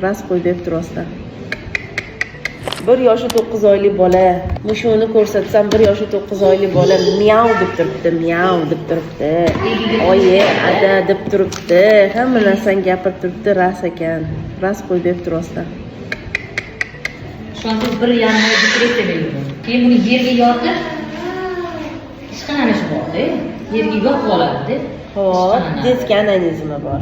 Rost qo'yib berib turasizlar. 1 yoshu 9 oylik bola, mushug'ini ko'rsatsam, 1 yoshu 9 oylik bola miau deb turibdi, miau deb turibdi, oyi, ada deb turibdi, hamma narsani gapirib turibdi. Rost ekan, rost qo'yib berib turasizlar. Ishonsangiz, 1,5 oy depressiyada yurdim. Keyin buni yerga yotib, ishqalanishi borda, yerga yotib oladida. Ho'p, детский онанизм i bor.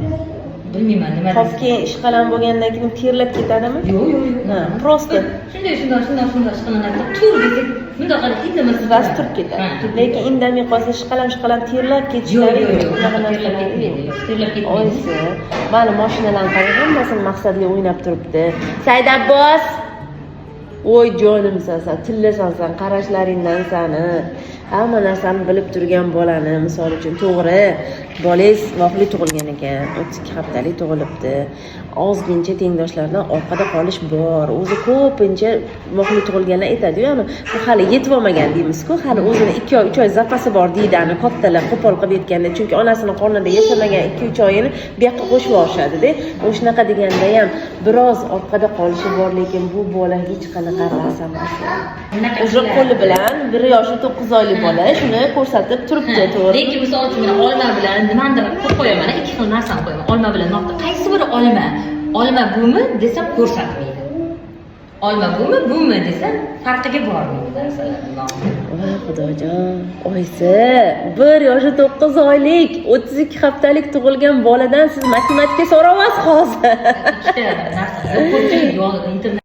Bilmayman, nima. Hop, keyin ishqalan bo'lgandan keyin terlab ketadimi? Yo'q. Ha, просто. Shunday, shundoq, shundoq, shundoq ishqalanadi. Tur desak, bundoq qilib indamasdan Rost turib ketadi. Ha, turib. Lekin indamay qolsa, ishqalam ishqalam terlab Yo'q, ketishlari yo'q. unaqa Terlab narsalar ketmaydi, yo'q. yo'q, terlab ketmaydi. Oyisi, mana mashinalarni qarang, hammasini maqsadli o'ynab turibdi. Saidabbos, voy jonimsan san, tillasan san, qarashlaringdan sani hamma narsani bilib turgan bolani. Misol uchun, to'g'ri, bolangiz vaqtli tug'ilgan ekan, 32 haftalik tug'ilibdi. Ozgincha tengdoshlaridan orqada qolish bor o'zi. Ko'pincha vaqtli tug'ilganlar aytadiyu, "Ani bu hali yetib olmagan" deymizku, hali o'zini 2 oy, 3 oy zapasi bor deydi. Ani kattalar qo'pol qilib aytganda, chunki onasini qornida yashamagan 2-3 oyini bu yoqqa qo'shib yuborishadida. O'shanaqa deganda ham biroz orqada qolishi bor, lekin bu bola hech qanaqa rosa emas. Bunaqa Уже qiladi. Qo'li bilan 1 yoshu 9 oylik bola shuni ko'rsatib turibdi, to'g'ri. Lekin misol uchun, mana olma bilan nimanidir qo'yib qo'yaman, ikki xil narsani qo'yaman. Olma bilan noxta. Qaysi biri olma? Olma bumi desam, ko'rsatmaydi. Olma bumi, bumi desam, farqiga bormaydi narsalarni nomi. Voy xudojon, oyisi, 1 yoshu 9 oylik, 32 haftalik tug'ilgan boladan siz matematika so'rayapsiz hozir. Ikkita narsa. Ko'pchilik internet